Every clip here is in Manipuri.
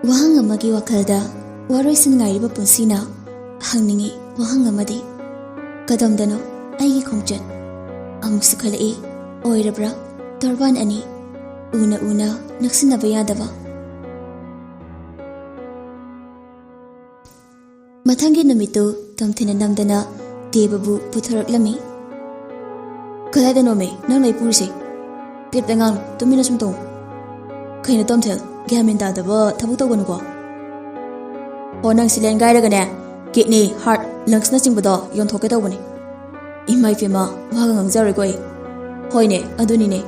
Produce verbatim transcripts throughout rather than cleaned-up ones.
ꯋꯥꯍꯪ ꯑꯃꯒꯤ ꯋꯥꯈꯜꯗ ꯋꯥꯔꯣꯏꯁꯤꯟ ꯉꯥꯏꯔꯤꯕ ꯄꯨꯟꯁꯤꯅ ꯍꯪꯅꯤꯡꯏ ꯋꯥꯍꯪ ꯑꯃꯗꯤ, ꯀꯗꯣꯝꯗꯅꯣ ꯑꯩꯒꯤ ꯈꯣꯡꯆꯠ? ꯑꯃꯨꯛꯁꯨ ꯈꯜꯂꯛꯏ, ꯑꯣꯏꯔꯕ꯭ꯔꯥ ꯇꯣꯔꯕꯥꯟ ꯑꯅꯤ ꯎꯅ ꯎꯅ ꯅꯛꯁꯤꯟꯅꯕ ꯌꯥꯗꯕ? ꯃꯊꯪꯒꯤ ꯅꯨꯃꯤꯠꯇꯨ ꯇꯣꯝꯊꯤꯟꯅ ꯅꯝꯗꯅ ꯗꯦꯕꯕꯨ ꯄꯨꯊꯣꯔꯛꯂꯝꯃꯤ꯫ "ꯀꯗꯥꯏꯗꯅꯣꯃꯦ ꯅꯪꯅ ꯑꯩ ꯄꯨꯔꯤꯁꯦ? ꯀꯦꯞꯇ ꯉꯥꯡ ꯇꯨꯃꯤꯟꯅ ꯁꯨꯝ ꯇꯣꯡꯉꯨ꯫ ꯀꯩꯅꯣ ꯇꯣꯝꯊꯤꯜ, ꯒ꯭ꯌꯥꯟ ꯃꯦꯟ ꯇꯥꯗꯕ ꯊꯕꯛ ꯇꯧꯒꯅꯨꯀꯣ꯫ ꯍꯣ, ꯅꯪ ꯁꯤ ꯂꯦꯟꯒꯥꯏꯔꯒꯅꯦ, ꯀꯤꯠꯅꯤ, ꯍꯥꯔꯠ, ꯂꯪꯁꯅꯆꯤꯡꯕꯗꯣ ꯌꯣꯟꯊꯣꯛꯀꯦ ꯇꯧꯕꯅꯦ꯫ ꯏꯃꯥ ꯏꯄꯦꯝꯃ, ꯋꯥꯒ ꯉꯥꯡꯖꯔꯣꯏꯀꯣ ꯑꯩ꯫ ꯍꯣꯏꯅꯦ, ꯑꯗꯨꯅꯤꯅꯦ,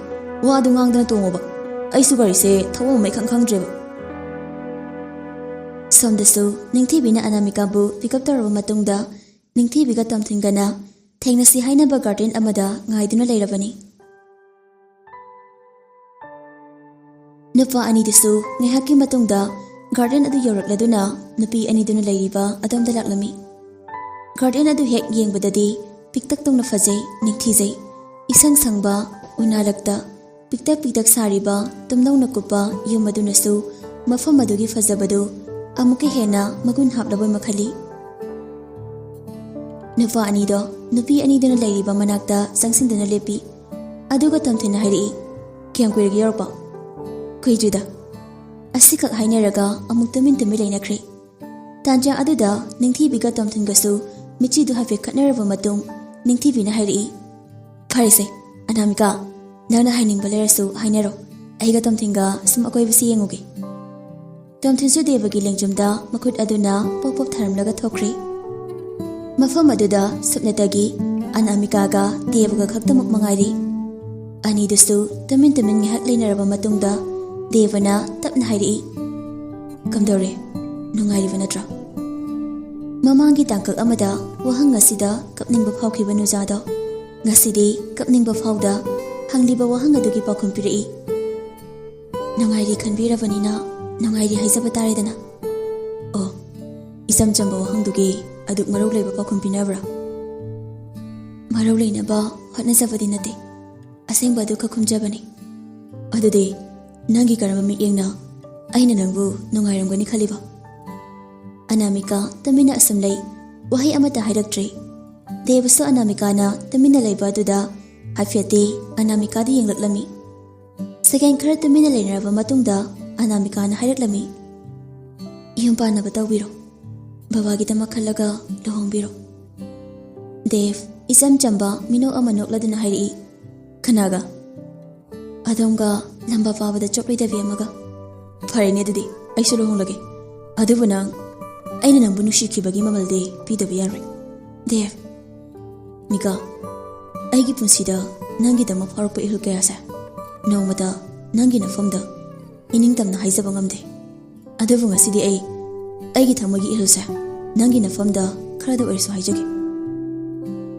ꯋꯥꯗꯨ ꯉꯥꯡꯗꯅ ꯇꯣꯡꯉꯣꯕ꯫ ꯑꯩꯁꯨ ꯒꯥꯔꯤꯁꯦ ꯊꯧꯐꯝ ꯑꯃ ꯏꯈꯪ ꯈꯪꯗ꯭ꯔꯦꯕ꯫" ꯁꯣꯝꯗꯁꯨ ꯅꯤꯡꯊꯤꯕꯤꯅ ꯑꯅꯥꯃꯤꯀꯥꯕꯨ ꯄꯤꯛ ꯑꯞ ꯇꯧꯔꯕ ꯃꯇꯨꯡꯗ ꯅꯤꯡꯊꯤꯕꯤꯒ ꯇꯣꯝꯊꯤꯟꯒꯅ ꯊꯦꯡꯅꯁꯤ ꯍꯥꯏꯅꯕ ꯒꯥꯔꯗꯦꯟ ꯑꯃꯗ ꯉꯥꯏꯗꯨꯅ ꯂꯩꯔꯕꯅꯤ꯫ ꯅꯨꯄꯥ ꯑꯅꯤꯗꯨꯁꯨ ꯉꯥꯏꯍꯥꯛꯀꯤ ꯃꯇꯨꯡꯗ ꯒꯥꯔꯗꯦꯟ ꯑꯗꯨ ꯌꯧꯔꯛꯂꯗꯨꯅ ꯅꯨꯄꯤ ꯑꯅꯤꯗꯨꯅ ꯂꯩꯔꯤꯕ ꯑꯗꯣꯝꯗ ꯂꯥꯛꯂꯝꯃꯤ꯫ ꯒꯥꯔꯗꯦꯟ ꯑꯗꯨ ꯍꯦꯛ ꯌꯦꯡꯕꯗꯗꯤ ꯄꯤꯛꯇꯛ ꯇꯧꯅ ꯐꯖꯩ, ꯅꯤꯡꯊꯤꯖꯩ꯫ ꯏꯁꯪ ꯁꯪꯕ ꯎꯅꯥꯂꯛꯇ ꯄꯤꯛꯇꯛ ꯄꯤꯛꯇꯛ ꯁꯥꯔꯤꯕ ꯇꯨꯝꯅꯧꯅ ꯀꯨꯞꯄ ꯌꯨꯝ ꯑꯗꯨꯅꯁꯨ ꯃꯐꯝ ꯑꯗꯨꯒꯤ ꯐꯖꯕꯗꯨ ꯑꯃꯨꯛꯀ ꯍꯦꯟꯅ ꯃꯒꯨꯟ ꯍꯥꯞꯂꯕꯣꯏ ꯃꯈꯜꯂꯤ꯫ ꯅꯨꯄꯥ ꯑꯅꯤꯗꯣ ꯅꯨꯄꯤ ꯑꯅꯤꯗꯨꯅ ꯂꯩꯔꯤꯕ ꯃꯅꯥꯛꯇ ꯆꯪꯁꯤꯟꯗꯨꯅ ꯂꯦꯞꯄꯤ꯫ ꯑꯗꯨꯒ ꯇꯣꯝꯊꯤꯟꯅ ꯍꯥꯏꯔꯛꯏ, "ꯀꯌꯥꯝ ꯀꯨꯏꯔꯒꯦ ꯌꯧꯔꯛꯄ?" "ꯀꯨꯏꯗ꯭ꯔꯤꯗ꯫" ꯑꯁꯤꯈꯛ ꯍꯥꯏꯅꯔꯒ ꯑꯃꯨꯛ ꯇꯨꯃꯤꯟ ꯇꯨꯃꯤꯟ ꯂꯩꯅꯈ꯭ꯔꯦ꯫ ꯇꯥꯟꯖꯥ ꯑꯗꯨꯗ ꯅꯤꯡꯊꯤꯕꯤꯒ ꯇꯣꯝꯊꯤꯟꯒꯁꯨ ꯃꯤꯠꯆꯤꯗꯨ ꯍꯥꯏꯐꯦꯠ ꯈꯠꯅꯔꯕ ꯃꯇꯨꯡ ꯅꯤꯡꯊꯤꯕꯤꯅ ꯍꯥꯏꯔꯛꯏ, "ꯐꯔꯦꯁꯦ, ꯑꯅꯥꯃꯤꯀꯥ, ꯅꯪꯅ ꯍꯥꯏꯅꯤꯡꯕ ꯂꯩꯔꯁꯨ ꯍꯥꯏꯅꯔꯣ꯫ ꯑꯩꯒ ꯇꯣꯝꯊꯤꯟꯒ ꯁꯨꯝ ꯑꯀꯣꯏꯕꯁꯤ ꯌꯦꯡꯉꯨꯒꯦ꯫" ꯇꯣꯝꯊꯤꯟꯁꯨ ꯗꯦꯕꯒꯤ ꯂꯦꯡꯖꯨꯝꯗ ꯃꯈꯨꯠ ꯑꯗꯨꯅ ꯄꯣꯞ ꯄꯣꯞ ꯊꯥꯔꯝꯂꯒ ꯊꯣꯛꯈ꯭ꯔꯦ꯫ ꯃꯐꯝ ꯑꯗꯨꯗ ꯁꯨꯞꯅꯇꯒꯤ ꯑꯅꯥꯃꯤꯀꯥꯒ ꯗꯦꯕꯒ ꯈꯛꯇꯃꯛ ꯃꯉꯥꯏꯔꯦ꯫ ꯑꯅꯤꯗꯨꯁꯨ ꯇꯨꯃꯤꯟ ꯇꯨꯃꯤꯟ ꯉꯥꯏꯍꯥꯛ ꯂꯩꯅꯔꯕ ꯃꯇꯨꯡꯗ ꯗꯦꯕꯅ ꯇꯞꯅ ꯍꯥꯏꯔꯛꯏ, "ꯀꯝꯗꯧꯔꯦ? ꯅꯨꯡꯉꯥꯏꯔꯤꯕ ꯅꯠꯇ꯭ꯔꯣ?" ꯃꯃꯥꯡꯒꯤ ꯇꯥꯡꯀꯛ ꯑꯃꯗ ꯋꯥꯍꯪ ꯑꯁꯤꯗ ꯀꯞꯅꯤꯡꯕ ꯐꯥꯎꯈꯤꯕ ꯅꯨꯖꯥꯗꯣ ꯉꯁꯤꯗꯤ ꯀꯞꯅꯤꯡꯕ ꯐꯥꯎꯗ ꯍꯪꯂꯤꯕ ꯋꯥꯍꯪ ꯑꯗꯨꯒꯤ ꯄꯥꯎꯈꯨꯝ ꯄꯤꯔꯛꯏ꯫ "ꯅꯨꯡꯉꯥꯏꯔꯤ ꯈꯟꯕꯤꯔꯕꯅꯤꯅ ꯅꯨꯡꯉꯥꯏꯔꯤ ꯍꯥꯏꯖꯕ ꯇꯥꯔꯦꯗꯅ꯫" "ꯑꯣ, ꯏꯆꯝ ꯆꯝꯕ ꯋꯥꯍꯪꯗꯨꯒꯤ ꯑꯗꯨꯛ ꯃꯔꯧ ꯂꯩꯕ ꯄꯥꯎꯈꯨꯝ ꯄꯤꯅꯕ꯭ꯔꯥ?" "ꯃꯔꯧ ꯂꯩꯅꯕ ꯍꯣꯠꯅꯖꯕꯗꯤ ꯅꯠꯇꯦ, ꯑꯁꯦꯡꯕ ꯑꯗꯨ ꯈꯛ ꯈꯨꯝꯖꯕꯅꯤ꯫" "ꯑꯗꯨꯗꯤ ꯅꯪꯒꯤ ꯀꯔꯝꯕ ꯃꯤꯠꯌꯦꯡꯅ ꯑꯩꯅ ꯅꯪꯕꯨ ꯅꯨꯡꯉꯥꯏꯔꯝꯒꯅꯤ ꯈꯜꯂꯤꯕ꯫ ꯑꯅꯥꯃꯤꯀꯥ ꯇꯨꯃꯤꯟꯅ ꯑꯁꯨꯝ ꯂꯩ꯫ ꯋꯥꯍꯩ ꯑꯃꯠꯇ ꯍꯥꯏꯔꯛꯇ꯭ꯔꯦ꯫ ꯗꯦꯕꯁꯨ ꯑꯅꯥꯃꯤꯀꯥꯅ ꯇꯨꯃꯤꯟꯅ ꯂꯩꯕ ꯑꯗꯨꯗ ꯍꯥꯏꯐꯦꯠꯇꯤ ꯑꯅꯥꯃꯤꯀꯥꯗ ꯌꯦꯡꯂꯛꯂꯝꯃꯤ꯫ ꯁꯦꯀꯦꯟ ꯈꯔ ꯇꯨꯃꯤꯟꯅ ꯂꯩꯅꯔꯕ ꯃꯇꯨꯡꯗ ꯑꯅꯥꯃꯤꯀꯥꯅ ꯍꯥꯏꯔꯛꯂꯝꯃꯤ, "ꯌꯨꯝ ꯄꯥꯟꯅꯕ ꯇꯧꯕꯤꯔꯣ꯫ ꯕꯕꯥꯒꯤꯗꯃꯛ ꯈꯜꯂꯒ ꯂꯨꯍꯣꯡꯕꯤꯔꯣ꯫" ꯗꯦꯕ ꯏꯆꯝ ꯆꯝꯕ ꯃꯤꯅꯣꯛ ꯑꯃ ꯅꯣꯛꯂꯗꯨꯅ ꯍꯥꯏꯔꯛꯏ, "ꯀꯅꯥꯒ?" "ꯑꯗꯣꯝꯒ ꯂꯝꯕꯥ ꯄꯥꯕꯗ ꯆꯣꯞꯂꯣꯏꯗꯕꯤ ꯑꯃꯒ꯫" "ꯐꯔꯦꯅꯦ, ꯑꯗꯨꯗꯤ ꯑꯩꯁꯨ ꯂꯨꯍꯣꯡꯂꯒꯦ꯫ ꯑꯗꯨꯕꯨ ꯅꯪ, ꯑꯩꯅ ꯅꯪꯕꯨ ꯅꯨꯡꯁꯤꯈꯤꯕꯒꯤ ꯃꯃꯜꯗꯤ ꯄꯤꯗꯕ ꯌꯥꯔꯣꯏ꯫" "ꯗꯦꯕ꯫" "ꯃꯤꯀꯥ, ꯑꯩꯒꯤ ꯄꯨꯟꯁꯤꯗ ꯅꯪꯒꯤꯗꯃꯛ ꯐꯥꯎꯔꯛꯄ ꯏꯍꯨꯜ ꯀꯌꯥꯁꯦ ꯅꯣꯡꯃꯇ ꯅꯪꯒꯤ ꯅꯐꯝꯗ ꯏꯅꯤꯡꯇꯝꯅ ꯍꯥꯏꯖꯕ ꯉꯝꯗꯦ꯫ ꯑꯗꯨꯕꯨ ꯉꯁꯤꯗꯤ ꯑꯩ ꯑꯩꯒꯤ ꯊꯃꯣꯏꯒꯤ ꯏꯍꯨꯜꯁꯦ ꯅꯪꯒꯤ ꯅꯐꯝꯗ ꯈꯔꯗ ꯑꯣꯏꯔꯁꯨ ꯍꯥꯏꯖꯒꯦ꯫"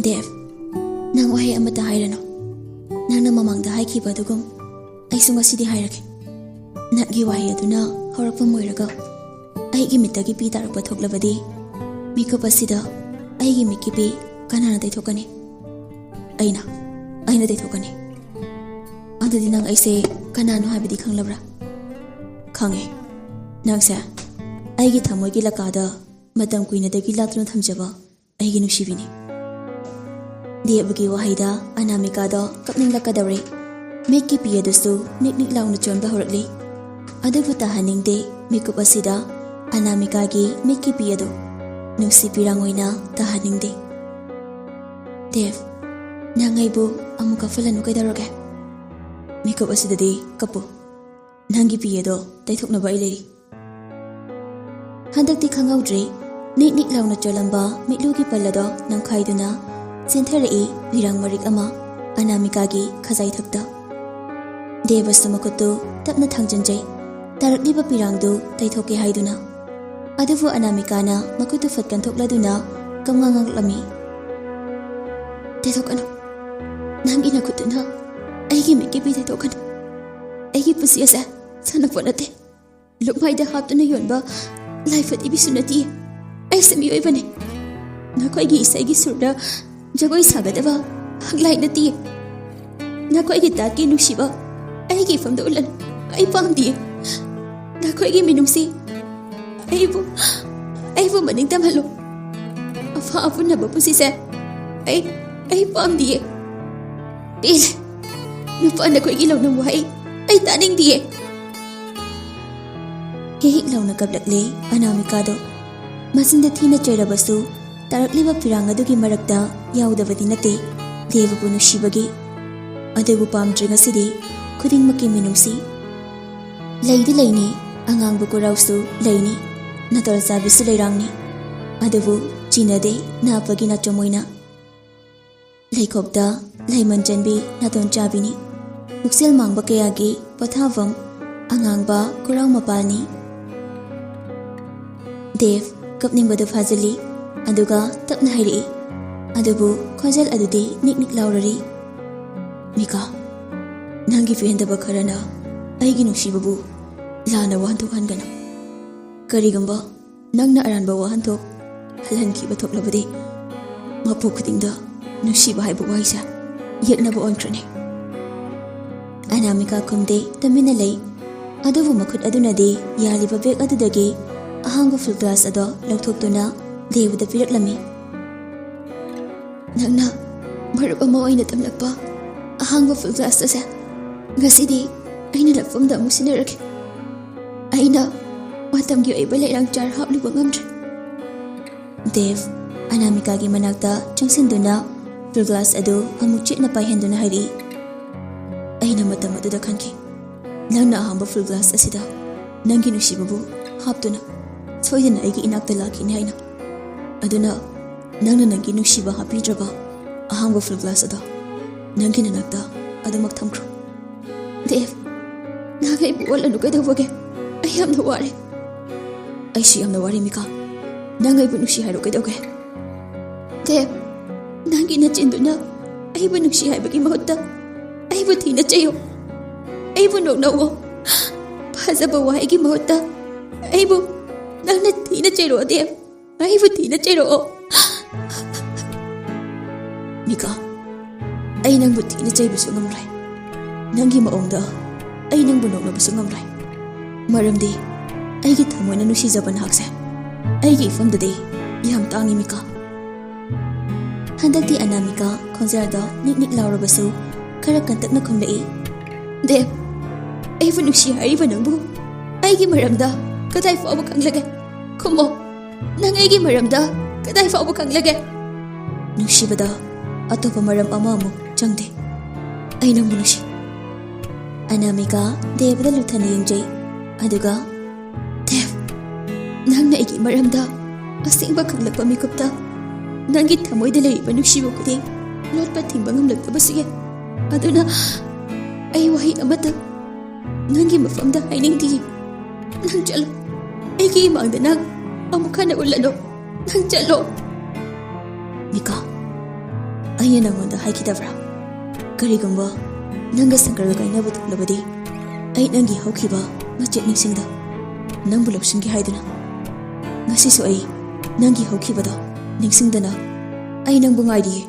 "ꯗꯦꯕ, ꯅꯪ ꯋꯥꯍꯩ ꯑꯃꯠꯇ ꯍꯥꯏꯔꯅꯨ꯫ ꯅꯪꯅ ꯃꯃꯥꯡꯗ ꯍꯥꯏꯈꯤꯕ ꯑꯗꯨꯒꯨꯝ ꯑꯩꯁꯨ ꯉꯁꯤꯗꯤ ꯍꯥꯏꯔꯒꯦ꯫" ꯅꯪꯒꯤ ꯋꯥꯍꯩ ꯑꯗꯨꯅ ꯍꯧꯔꯛꯐꯝ ꯑꯣꯏꯔꯒ ꯑꯩꯒꯤ ꯃꯤꯠꯇꯒꯤ ꯄꯤ ꯇꯥꯔꯛꯄ ꯊꯣꯛꯂꯕꯗꯤ, ꯃꯤꯀꯨꯞ ꯑꯁꯤꯗ ꯑꯩꯒꯤ ꯃꯤꯠꯀꯤ ꯄꯤ ꯀꯅꯥꯅ ꯇꯩꯊꯣꯛꯀꯅꯤ? "ꯑꯩꯅ, ꯑꯩꯅ ꯇꯩꯊꯣꯛꯀꯅꯤ꯫" "ꯑꯗꯨꯗꯤ ꯅꯪ ꯑꯩꯁꯦ ꯀꯅꯥꯅꯣ ꯍꯥꯏꯕꯗꯤ ꯈꯪꯂꯕ꯭ꯔꯥ?" "ꯈꯪꯉꯦ꯫ ꯅꯪꯁꯦ ꯑꯩꯒꯤ ꯊꯃꯣꯏꯒꯤ ꯂꯀꯥꯗ ꯃꯇꯝ ꯀꯨꯏꯅꯗꯒꯤ ꯂꯥꯠꯇꯨꯅ ꯊꯝꯖꯕ ꯑꯩꯒꯤ ꯅꯨꯡꯁꯤꯕꯤꯅꯤ꯫" ꯗꯦꯕꯒꯤ ꯋꯥꯍꯩꯗ ꯑꯅꯥꯃꯤꯀꯥꯗꯣ ꯀꯞꯅꯤꯡꯂꯛꯀꯗꯧꯔꯦ꯫ ꯃꯤꯠꯀꯤ ꯄꯤ ꯑꯗꯨꯁꯨ ꯅꯤꯛ ꯅꯤꯛ ꯂꯥꯎꯅ ꯆꯣꯟꯕ ꯍꯧꯔꯛꯂꯤ꯫ ꯑꯗꯨꯕꯨ ꯇꯥꯍꯟꯅꯤꯡꯗꯦ꯫ ꯃꯤꯀꯨꯞ ꯑꯁꯤꯗ ꯑꯅꯥꯃꯤꯀꯥꯒꯤ ꯃꯤꯠꯀꯤ ꯄꯤ ꯑꯗꯨ ꯅꯨꯡꯁꯤ ꯄꯤꯔꯥꯡ ꯑꯣꯏꯅ ꯇꯥꯍꯟꯅꯤꯡꯗꯦ꯫ "ꯗꯦꯕ, ꯅꯪ ꯑꯩꯕꯨ ꯑꯃꯨꯛ ꯀꯞꯍꯜꯂꯅꯨ ꯀꯩꯗꯧꯔꯒꯦ? ꯃꯤꯀꯨꯞ ꯑꯁꯤꯗꯗꯤ ꯀꯞꯄꯨ꯫ ꯅꯪꯒꯤ ꯄꯤ ꯑꯗꯣ ꯇꯩꯊꯣꯛꯅꯕ ꯑꯩ ꯂꯩꯔꯤ꯫" ꯍꯟꯗꯛꯇꯤ ꯈꯪꯍꯧꯗ꯭ꯔꯦ꯫ ꯅꯤꯛ ꯅꯤꯛ ꯂꯥꯎꯅ ꯆꯣꯜꯂꯝꯕ ꯃꯤꯠꯂꯨꯒꯤ ꯄꯜ ꯑꯗꯣ ꯅꯝꯈꯥꯏꯗꯨꯅ ꯆꯦꯟꯊꯔꯛꯏ ꯄꯤꯔꯥꯡ ꯃꯔꯤꯛ ꯑꯃ ꯑꯅꯥꯃꯤꯀꯥꯒꯤ ꯈꯖꯥꯏ ꯊꯛꯇ꯫ ꯗꯦꯕꯁꯨ ꯃꯈꯨꯠꯇꯨ ꯇꯞꯅ ꯊꯥꯡꯖꯤꯟꯖꯩ꯫ ꯇꯥꯔꯛꯂꯤꯕ ꯄꯤꯔꯥꯡꯗꯨ ꯇꯩꯊꯣꯛꯀꯦ ꯍꯥꯏꯗꯨꯅ꯫ ꯑꯗꯨꯕꯨ ꯑꯅꯥꯃꯤꯀꯥꯅ ꯃꯈꯨꯠꯇꯨ ꯐꯠ ꯀꯟꯊꯣꯛꯂꯗꯨꯅ ꯀꯝꯉꯥ ꯉꯥꯡꯂꯛꯂꯝꯃꯤ꯫ "ꯇꯩꯊꯣꯛꯀꯅꯨ꯫ ꯅꯪꯒꯤ ꯅꯈꯨꯠꯇꯨꯅ ꯑꯩꯒꯤ ꯃꯤꯠꯀꯤ ꯄꯤ ꯇꯩꯊꯣꯛꯀꯅꯨ꯫ ꯑꯩꯒꯤ ꯄꯨꯟꯁꯤ ꯑꯁꯦ ꯁꯥꯟꯅꯄꯣꯠ ꯅꯠꯇꯦ꯫ ꯂꯨꯛꯃꯥꯏꯗ ꯍꯥꯞꯇꯨꯅ ꯌꯣꯟꯕ ꯂꯥꯏꯐꯠ ꯏꯕꯤꯁꯨ ꯅꯠꯇꯤꯌꯦ꯫ ꯑꯩꯁꯦ ꯃꯤꯑꯣꯏꯕꯅꯤ꯫ ꯅꯈꯣꯏꯒꯤ ꯏꯁꯩꯒꯤ ꯁꯨꯔꯗ ꯖꯒꯣꯏ ꯁꯥꯒꯗꯕ ꯍꯛꯂꯥꯏ ꯅꯠꯇꯤꯌꯦ꯫ ꯅꯈꯣꯏꯒꯤ ꯇꯥꯠꯀꯤ ꯅꯨꯡꯁꯤꯕ ꯑꯩꯒꯤ ꯏꯐꯝꯗ ꯎꯠꯂꯅꯨ꯫ ꯑꯩ ꯄꯥꯝꯗꯤꯌꯦ꯫ ꯅꯈꯣꯏꯒꯤ ꯃꯤꯅꯨꯡꯁꯤ ꯑꯩꯕꯨ ꯑꯩꯕꯨ ꯃꯅꯤꯡ ꯇꯝꯍꯜꯂꯨ꯫ ꯑꯐ ꯑꯄꯨꯟꯅꯕ ꯄꯨꯟꯁꯤꯁꯦ ꯑꯩ ꯑꯩ ꯄꯥꯝꯗꯤꯌꯦ꯫ ꯄꯦꯜꯂꯦ꯫ ꯅꯨꯄꯥ ꯅꯈꯣꯏꯒꯤ ꯂꯧꯅꯝ ꯋꯥꯍꯩ ꯑꯩ ꯇꯥꯅꯤꯡꯗꯤꯌꯦ꯫ ꯍꯤꯛ ꯍꯤꯛ ꯂꯥꯎꯅ ꯀꯞꯂꯛꯂꯦ ꯑꯅꯥꯃꯤꯀꯥꯗꯣ꯫ ꯃꯆꯤꯟꯗ ꯊꯤꯅ ꯆꯩꯔꯕꯁꯨ, ꯇꯥꯔꯛꯂꯤꯕ ꯐꯤꯔꯥꯡ ꯑꯗꯨꯒꯤ ꯃꯔꯛꯇ ꯌꯥꯎꯗꯕꯗꯤ ꯅꯠꯇꯦ ꯗꯦꯕꯕꯨ ꯅꯨꯡꯁꯤꯕꯒꯤ꯫ ꯑꯗꯨꯕꯨ ꯄꯥꯝꯗ꯭ꯔꯦ ꯉꯁꯤꯗꯤ ꯈꯨꯗꯤꯡꯃꯛꯀꯤ ꯃꯤꯅꯨꯡꯁꯤ꯫ ꯂꯩꯗꯤ ꯂꯩꯅꯤ, ꯑꯉꯥꯡꯕ ꯀꯣꯔꯥꯎꯁꯨ ꯂꯩꯅꯤ, ꯅꯥꯇꯣꯜ ꯆꯥꯕꯤꯁꯨ ꯂꯩꯔꯥꯡꯅꯤ꯫ ꯑꯗꯨꯕꯨ ꯆꯤꯟꯅꯗꯦ ꯅꯥꯞꯄꯒꯤ ꯅꯥꯆꯣꯝ ꯑꯣꯏꯅ꯫ ꯂꯩꯈꯣꯛꯇ ꯂꯩꯃꯟ ꯆꯟꯕꯤ ꯅꯥꯇꯣꯟ ꯆꯥꯕꯤꯅꯤ꯫ ꯄꯨꯛꯆꯦꯜ ꯃꯥꯡꯕ ꯀꯌꯥꯒꯤ ꯄꯣꯊꯥꯐꯝ ꯑꯉꯥꯡꯕ ꯀꯣꯔꯥꯎ ꯃꯄꯥꯜꯅꯤ꯫ ꯗꯦꯕ ꯀꯞꯅꯤꯡꯕꯗꯨ ꯐꯥꯖꯤꯜꯂꯤ, ꯑꯗꯨꯒ ꯇꯞꯅ ꯍꯥꯏꯔꯛꯏ, ꯑꯗꯨꯕꯨ ꯈꯣꯟꯖꯦꯜ ꯑꯗꯨꯗꯤ ꯅꯤꯛ ꯅꯤꯛ ꯂꯥꯎꯔꯔꯤ꯫ "ꯃꯤꯀꯥ, ꯅꯪꯒꯤ ꯄꯦꯟꯗꯕ ꯈꯔꯅ ꯑꯩꯒꯤ ꯅꯨꯡꯁꯤꯕꯕꯨ ꯂꯥꯟꯅ ꯋꯥꯍꯟꯊꯣꯛꯍꯟꯒꯅꯨ꯫ ꯀꯔꯤꯒꯨꯝꯕ ꯅꯪꯅ ꯑꯔꯥꯟꯕ ꯋꯥꯍꯟꯊꯣꯛ ꯍꯜꯍꯟꯈꯤꯕ ꯊꯣꯛꯂꯕꯗꯤ, ꯃꯄꯣꯛ ꯈꯨꯗꯤꯡꯗ ꯅꯨꯡꯁꯤꯕ ꯍꯥꯏꯕ ꯋꯥꯍꯩꯁꯦ ꯌꯦꯛꯅꯕ ꯑꯣꯟꯈ꯭ꯔꯅꯤ꯫" ꯑꯅꯥꯃꯤꯀꯥ ꯈꯨꯝꯗꯦ, ꯇꯨꯃꯤꯟꯅ ꯂꯩ꯫ ꯑꯗꯨꯕꯨ ꯃꯈꯨꯠ ꯑꯗꯨꯅꯗꯤ ꯌꯥꯜꯂꯤꯕ ꯕꯦꯒ ꯑꯗꯨꯗꯒꯤ ꯑꯍꯥꯡꯕ ꯐꯨꯜ ꯒ꯭ꯂꯥꯁ ꯑꯗꯣ ꯂꯧꯊꯣꯛꯇꯨꯅ ꯗꯦꯕꯗ ꯄꯤꯔꯛꯂꯝꯃꯤ꯫ "ꯅꯪꯅ ꯃꯔꯨꯞ ꯑꯃ ꯑꯣꯏꯅ ꯇꯝꯂꯛꯄ ꯑꯍꯥꯡꯕ ꯐꯨꯜ ꯒ꯭ꯂꯥꯁ ꯑꯁꯦ ꯉꯁꯤꯗꯤ ꯑꯩꯅ ꯂꯛꯐꯝꯗ ꯑꯃꯨꯛ ꯁꯤꯟꯅꯔꯒꯦ꯫ ꯑꯩꯅ ꯃꯇꯝꯒꯤ ꯑꯣꯏꯕ ꯂꯩꯔꯥꯡ ꯆꯥꯔ ꯍꯥꯞꯂꯨꯕ ꯉꯝꯗ꯭ꯔꯦ꯫" ꯗꯦꯕ ꯑꯅꯥꯃꯤꯀꯥꯒꯤ ꯃꯅꯥꯛꯇ ꯆꯪꯁꯤꯟꯗꯨꯅ ꯐꯨꯜ ꯒ꯭ꯂꯥꯁ ꯑꯗꯨ ꯑꯃꯨꯛ ꯆꯦꯠꯅ ꯄꯥꯏꯍꯟꯗꯨꯅ ꯍꯥꯏꯔꯛꯏ, "ꯑꯩꯅ ꯃꯇꯝ ꯑꯗꯨꯗ ꯈꯟꯈꯤ, ꯅꯪꯅ ꯑꯍꯥꯟꯕ ꯐꯨꯜ ꯒ꯭ꯂꯥꯁ ꯑꯁꯤꯗ ꯅꯪꯒꯤ ꯅꯨꯡꯁꯤꯕꯕꯨ ꯍꯥꯞꯇꯨꯅ ꯁꯣꯏꯗꯅ ꯑꯩꯒꯤ ꯏꯅꯥꯛꯇ ꯂꯥꯛꯈꯤꯅꯤ ꯍꯥꯏꯅ꯫ ꯑꯗꯨꯅ ꯅꯪꯅ ꯅꯪꯒꯤ ꯅꯨꯡꯁꯤꯕ ꯍꯥꯞꯄꯤꯗ꯭ꯔꯕ ꯑꯍꯥꯡꯕ ꯐꯨꯜ ꯒ꯭ꯂꯥꯁ ꯑꯗꯣ ꯅꯪꯒꯤ ꯅꯅꯥꯛꯇ ꯑꯗꯨꯃꯛ ꯊꯝꯈ꯭ꯔꯣ꯫" "ꯗꯦꯕ, ꯅꯪ ꯑꯩꯕꯨ ꯑꯣꯠꯂꯅꯨ ꯀꯩꯗꯧꯕꯒꯦ? ꯑꯩ ꯌꯥꯝꯅ ꯋꯥꯔꯦ꯫" "ꯑꯩꯁꯨ ꯌꯥꯝꯅ ꯋꯥꯔꯦ, ꯃꯤꯀꯥ꯫ ꯅꯪ ꯑꯩꯕꯨ ꯅꯨꯡꯁꯤ ꯍꯥꯏꯔꯣ ꯀꯩꯗꯧꯒꯦ?" "ꯗꯦꯕ, ꯅꯪꯒꯤ ꯅꯆꯤꯟꯗꯨꯅ ꯑꯩꯕꯨ ꯅꯨꯡꯁꯤ ꯍꯥꯏꯕꯒꯤ ꯃꯍꯨꯠꯇ ꯑꯩꯕꯨ ꯊꯤꯅ ꯆꯩꯌꯣ꯫ ꯑꯩꯕꯨ ꯅꯣꯛꯅꯧꯑꯣ꯫ ꯐꯖꯕ ꯋꯥꯍꯩꯒꯤ ꯃꯍꯨꯠꯇ ꯑꯩꯕꯨ ꯅꯪꯅ ꯊꯤꯅ ꯆꯩꯔꯛꯑꯣ, ꯗꯦꯕ꯫ ꯑꯩꯕꯨ ꯊꯤꯅ ꯆꯩꯔꯛꯑꯣ꯫" "ꯃꯤꯀꯥ, ꯑꯩ ꯅꯪꯕꯨ ꯊꯤꯅ ꯆꯩꯕꯁꯨ ꯉꯝꯂꯣꯏ꯫ ꯅꯪꯒꯤ ꯃꯑꯣꯡꯗ ꯑꯩ ꯅꯪꯕꯨ ꯅꯣꯛꯅꯕꯁꯨ ꯉꯝꯂꯣꯏ꯫ ꯃꯔꯝꯗꯤ ꯑꯩꯒꯤ ꯊꯃꯣꯏꯅ ꯅꯨꯡꯁꯤꯖꯕ ꯅꯍꯥꯛꯁꯦ ꯑꯩꯒꯤ ꯏꯐꯝꯗꯗꯤ ꯌꯥꯝ ꯇꯥꯡꯉꯤ, ꯃꯤꯀꯥ꯫ ꯍꯟꯗꯛꯇꯤ ꯑꯅꯥꯃꯤꯀꯥ ꯈꯣꯟꯖꯦꯜꯗ ꯅꯤꯛ ꯅꯤꯛ ꯂꯥꯎꯔꯕꯁꯨ ꯈꯔ ꯀꯟꯇꯛꯅ ꯈꯨꯝꯂꯛꯏ꯫ "ꯗꯦꯕ, ꯑꯩꯕꯨ ꯅꯨꯡꯁꯤ ꯍꯥꯏꯔꯤꯕ ꯅꯪꯕꯨ ꯑꯩꯒꯤ ꯃꯔꯝꯗ ꯀꯗꯥꯏ ꯐꯥꯎꯕ ꯈꯪꯂꯒꯦ? ꯈꯨꯝꯃꯣ, ꯅꯪ ꯑꯩꯒꯤ ꯃꯔꯝꯗ ꯀꯗꯥꯏ ꯐꯥꯎꯕ ꯈꯪꯂꯒꯦ?" "ꯅꯨꯡꯁꯤꯕꯗ ꯑꯇꯣꯞꯄ ꯃꯔꯝ ꯑꯃ ꯑꯃꯨꯛ ꯆꯪꯗꯦ꯫ ꯑꯩ ꯅꯪꯕꯨ ꯅꯨꯡꯁꯤ꯫" ꯑꯅꯥꯃꯤꯀꯥ ꯗꯦꯕꯗ ꯂꯨꯊꯅ ꯌꯦꯡꯖꯩ, ꯑꯗꯨꯒ, "ꯗꯦꯕ, ꯅꯪꯅ ꯑꯩꯒꯤ ꯃꯔꯝꯗ ꯑꯁꯦꯡꯕ ꯈꯪꯂꯛꯄ ꯃꯤꯀꯨꯞꯇ ꯅꯪꯒꯤ ꯊꯃꯣꯏꯗ ꯂꯩꯔꯤꯕ ꯅꯨꯡꯁꯤꯕ ꯈꯨꯗꯤꯡ ꯂꯣꯠꯄ ꯊꯤꯡꯕ ꯉꯝꯂꯛꯇꯕꯁꯨ ꯌꯥꯏ꯫ ꯑꯗꯨꯅ ꯑꯩ ꯋꯥꯍꯩ ꯑꯃꯇ ꯅꯪꯒꯤ ꯃꯐꯝꯗ ꯍꯥꯏꯅꯤꯡꯗꯤꯌꯦ꯫ ꯅꯪ ꯆꯠꯂꯣ꯫ ꯑꯩꯒꯤ ꯏꯃꯥꯡꯗ ꯅꯪ ꯑꯃꯨꯛ ꯍꯟꯅ ꯎꯠꯂꯅꯨ꯫ ꯅꯪ ꯆꯠꯂꯣ꯫" "ꯃꯤꯀꯥ, ꯑꯩꯅ ꯅꯪꯉꯣꯟꯗ ꯍꯥꯏꯈꯤꯗꯕ꯭ꯔꯥ? ꯀꯔꯤꯒꯨꯝꯕ ꯅꯪꯒ ꯁꯪꯀꯔꯒ ꯀꯥꯏꯅꯕ ꯊꯣꯛꯂꯕꯗꯤ ꯑꯩ ꯅꯪꯒꯤ ꯍꯧꯈꯤꯕ ꯃꯆꯦꯠ ꯅꯤꯡꯁꯤꯡꯗ ꯅꯪꯕꯨ ꯂꯧꯁꯤꯟꯒꯦ ꯍꯥꯏꯗꯨꯅ꯫ ꯉꯁꯤꯁꯨ ꯑꯩ ꯅꯪꯒꯤ ꯍꯧꯈꯤꯕꯗꯣ ꯅꯤꯡꯁꯤꯡꯗꯅ ꯑꯩ ꯅꯪꯕꯨ ꯉꯥꯏꯔꯤꯌꯦ꯫"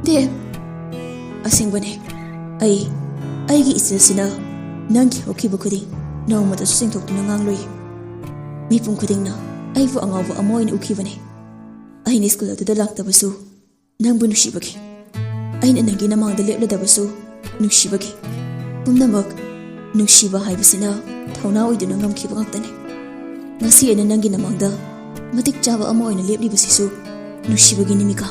"ꯗꯦꯕ, ꯑꯁꯦꯡꯕꯅꯦ, ꯑꯩ, ꯑꯩꯒꯤ ꯏꯆꯦꯁꯤꯅ ꯅꯪꯒꯤ ꯍꯧꯈꯤꯕ ꯈꯨꯗꯤꯡ ꯅꯣꯡꯃꯇꯁꯨ ꯆꯤꯡꯊꯣꯛꯇꯨꯅ ꯉꯥꯡꯂꯨꯏ꯫ ꯃꯤꯄꯨꯝ ꯈꯨꯗꯤꯡꯅ ꯑꯩꯕꯨ ꯑꯉꯥꯎꯕ ꯑꯃ ꯑꯣꯏꯅ ꯎꯈꯤꯕꯅꯦ꯫ ꯑꯩꯅ ꯁ꯭ꯀꯨꯜ ꯑꯗꯨꯗ ꯂꯥꯛꯇꯕꯁꯨ ꯅꯪꯕꯨ ꯅꯨꯡꯁꯤꯕꯒꯤ, ꯑꯩꯅ ꯅꯪꯒꯤ ꯅꯃꯥꯡꯗ ꯂꯦꯞꯂꯗꯕꯁꯨ ꯅꯨꯡꯁꯤꯕꯒꯤ꯫ ꯄꯨꯝꯅꯃꯛ ꯅꯨꯡꯁꯤꯕ ꯍꯥꯏꯕꯁꯤꯅ ꯊꯧꯅꯥ ꯑꯣꯏꯗꯨꯅ ꯉꯝꯈꯤꯕ ꯉꯥꯛꯇꯅꯤ꯫ ꯉꯁꯤ ꯑꯩꯅ ꯅꯪꯒꯤ ꯅꯃꯥꯡꯗ ꯃꯇꯤꯛ ꯆꯥꯕ ꯑꯃ ꯑꯣꯏꯅ ꯂꯦꯞꯂꯤꯕꯁꯤꯁꯨ ꯅꯨꯡꯁꯤꯕꯒꯤꯅꯤ, ꯃꯤꯀꯥ꯫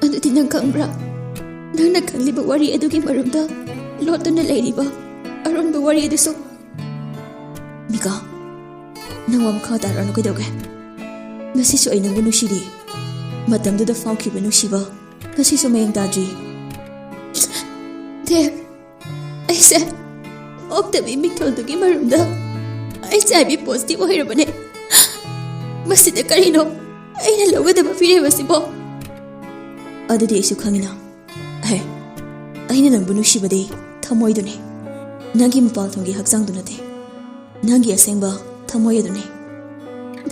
ꯑꯗꯨꯗꯤ ꯅꯪ ꯈꯪꯕ꯭ꯔꯥ? ꯅꯪꯅ ꯈꯪꯂꯤꯕ ꯋꯥꯔꯤ ꯑꯗꯨꯒꯤ ꯃꯔꯨꯝꯗ ꯂꯣꯠꯇꯨꯅ ꯂꯩꯔꯤꯕ ꯑꯔꯣꯟꯕ ꯋꯥꯔꯤ ꯑꯗꯨꯁꯨ?" "ꯃꯤꯀꯥ, ꯅꯪ ꯋꯥ ꯃꯈꯥ ꯇꯥꯔꯛꯑꯅꯨ ꯀꯩꯗꯧꯒꯦ? ꯉꯁꯤꯁꯨ ꯑꯩ ꯅꯪꯕꯨ ꯅꯨꯡꯁꯤꯔꯤ꯫ ꯃꯇꯝꯗꯨꯗ ꯐꯥꯎꯈꯤꯕ ꯅꯨꯡꯁꯤꯕ ꯉꯁꯤꯁꯨ ꯃꯌꯦꯡ ꯇꯥꯗ꯭ꯔꯤ꯫" "ꯗꯦꯕ, ꯑꯩꯁꯦ ꯑꯣꯛꯇꯕꯤ ꯃꯤꯡꯊꯣꯜꯗꯨꯒꯤ ꯃꯔꯨꯝꯗ HIV positive ꯑꯣꯏꯔꯕꯅꯦ꯫ ꯃꯁꯤꯗ ꯀꯔꯤꯅꯣ ꯑꯩꯅ ꯂꯧꯒꯗꯕ ꯐꯤꯔꯦꯞ ꯑꯁꯤꯕꯣ?" "ꯑꯗꯨꯗꯤ ꯑꯩꯁꯨ ꯈꯪꯉꯤꯅ꯫ ꯍꯦ, ꯑꯩꯅ ꯅꯪꯕꯨ ꯅꯨꯡꯁꯤꯕꯗꯤ ꯊꯃꯣꯏꯗꯨꯅꯤ, ꯅꯪꯒꯤ ꯃꯄꯥꯜꯊꯣꯡꯒꯤ ꯍꯛꯆꯥꯡꯗꯨ ꯅꯠꯇꯦ, ꯅꯪꯒꯤ ꯑꯁꯦꯡꯕ ꯊꯃꯣꯏ ꯑꯗꯨꯅꯤ꯫"